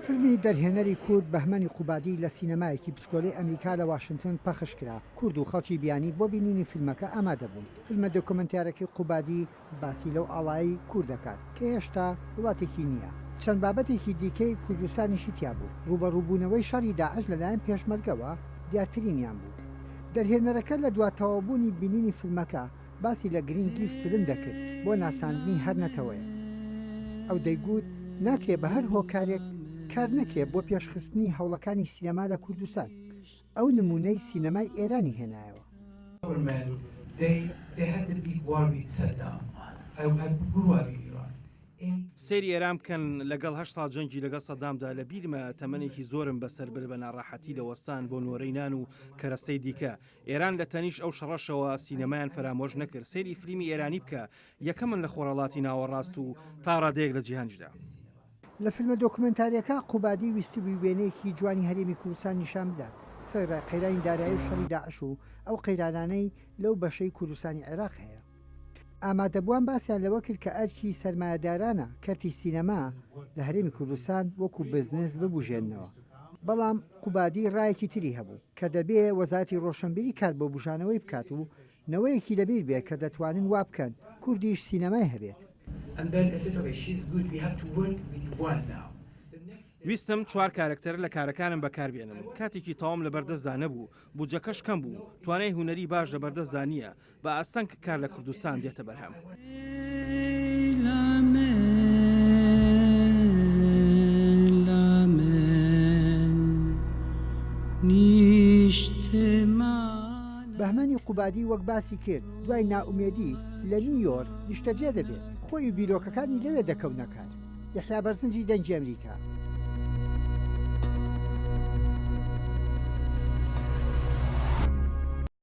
فیلمی دەرهێنەری کورد بەهمەنی قوبادی لە سینەمایەکی بچکۆلەی ئەمریکا لە واشنتن پەخش کرا، کورد و خەڵکی بیانی بۆ بینینی فیلمەکە ئامادە بوون. فیلمە دۆکۆمێنتارەکەی قوبادی باسی لەو ئاڵایەی کورد دەکات کە هێشتا وڵاتێکی نییە. چەند بابەتێکی دیکەی کوردستانیشی تیا بوو. ڕووبەڕووبوونەوەی شەڕی داعش لەلایەن پێشمەرگەوە دیارترینیان بوو. دەرهێنەرەکە لە دوا تەواوبوونی بینینی فیلمەکە باسی لە گرینگی فیلم دەکرد بۆ ناساندنی هەر نەتەوەیەک. ئەو دەیگوت ناکرێ بە هەر هۆکارێک کار نەکرێ بۆ پێشخستنی هەوڵەکانی سینەما لە کوردستان. ئەو نموونەی سینەمای ئێرانی هێنایەوە. سەیری ئێران بکەن لەگەڵ هەشت ساڵ جەنگی لەگەڵ سەدامدا لە بیرمە تەمەنێکی زۆرم بەسەر برد بە ناڕەحەتی لە وەستان بۆ نۆرەی نان و کەرەستەی دیکە ئێران لە تەنیشت ئەو شەڕەشەوە سینەمایان فەرامۆش نەکرد سەیری فلیمی ئێرانی بکە یەکەمن لە خۆرهەڵاتی ناوەڕاست و تا ڕادەیەک لە جیهانیشدا. لە فیلمە دۆکومێنتارییەکە قوبادی ویستبووی وێنەیەکی جوانی هەرێمی کوردستان نیشان بدات، سەرەڕای قەیرانی دارایی و شەڕی داعش و ئەو قەیرانانەی لەو بەشەی کوردستانی عێراق هەیە. ئامادەبووان باسیان لەوە کرد کە ئەرکی سەرمایەدارانە کەرتی سینەما لە هەرێمی کوردستان وەکو بزنس ببوژێننەوە، بەڵام قوبادی ڕایەکی تری هەبوو کە دەبێ وەزارەتی ڕۆشنبیری کار بۆ بوژانەوەی بکات و نەوەیەکی لەبیر بێ کە دەتوانن وابکەن کوردیش سینەمای هەبێت. ویستم چوار کارەکتەر لە کارەکانم بەکاربێنم، کاتێکی تەواوم لەبەردەستدا نەبوو، بودجەکەش کەم بوو، توانای هونەری باش لەبەردەستدا نییە، بە ئاستەنگ کار لە کوردستان دێتە بەرهەم. بەهمەنی قوبادی وەک باسی کرد دوای نائومێدی لە نیویۆرک نیشتەجێ دەبێت، خۆی و بیرۆکەکانی لەوێ دەکەونە کار. یەحیا بەرزنجی دەنگی ئەمریکا.